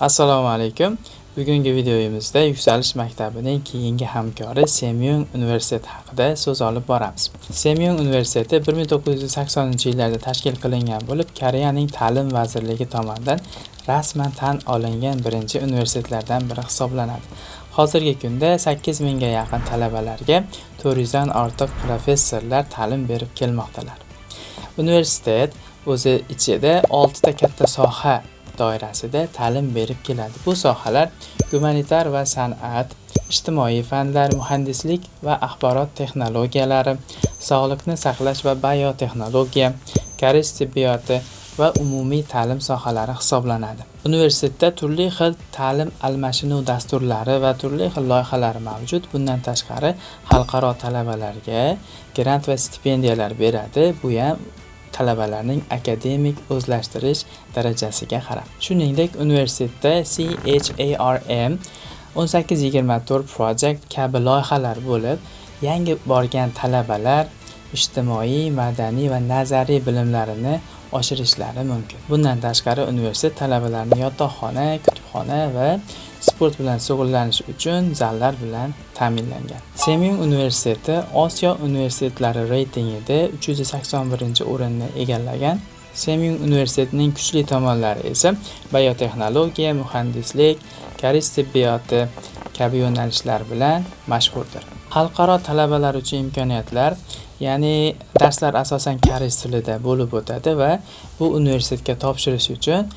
Assalomu alaykum. Bugungi videoyimizda Yuksalish maktabining keyingi hamkori Semyong universiteti haqida so'z olib boramiz. Semyong universiteti 1980-yillarda tashkil qilingan bo'lib, Koreyaning Ta'lim vazirligi tomonidan rasman tan olingan birinchi universitetlardan biri hisoblanadi. Hozirgi kunda 8000 ga yaqin talabalarga 400 dan ortiq professorlar ta'lim berib kelmoqdalar. Universitet o'zi ichida 6 ta katta soha doirasida ta'lim berib keladi. Bu sohalar gumanitar va san'at, ijtimoiy fanlar, muhandislik va axborot texnologiyalari, sog'liqni saqlash va biotexnologiya, koreys tibbiyoti va umumiy ta'lim sohalari hisoblanadi. Universitetda turli xil ta'lim almashinuv dasturlari va turli xil loyihalar mavjud. Bundan tashqari xalqaro talabalarga grant va stipendiyalar beradi. Bu ham talabalarning akademik o'zlashtirish darajasiga qarab. Shuningdek, universitetda CHARM 1824 Project kabi loyihalar bo'lib, yangi borgan talabalar ijtimoiy, madaniy va nazariy bilimlarini oshirishlari mumkin. Bundan tashqari universitet talabalarni yotoqxona, kutubxona va sport bilan shug'ullanish uchun zallar bilan ta'minlangan. Semyong universiteti Osiyo universitetlari reytingida 381-o'rinni egallagan. Semyong universitetining kuchli tomonlari esa biotexnologiya, muhandislik, koreys tibbiyoti kabi yo'nalishlar bilan mashhurdir. Xalqaro talabalar uchun imkoniyatlar, ya'ni darslar asosan koreys tilida bo'lib o'tadi va bu universitetga topshirish uchun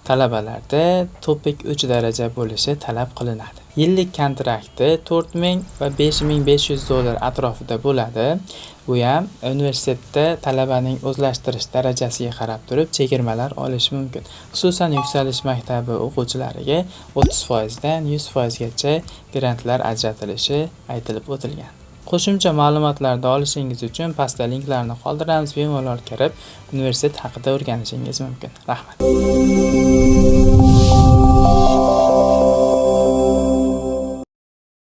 talabalarda TOPIK 3 daraja bo'lishi talab qilinadi. Yillik kontrakti 4000 va 5500 dollar atrofida bo'ladi. Bu ham universitetda talabaning o'zlashtirish darajasiga qarab turib chegirmalar olishi mumkin. Xususan, Yuksalish maktabi o'quvchilariga 30% dan 100% gacha grantlar ajratilishi aytilib o'tilgan. Qo'shimcha ma'lumotlarni olishingiz uchun pastda linklarni qoldiramiz, bemalol kirib universitet haqida o'rganishingiz mumkin. Rahmat.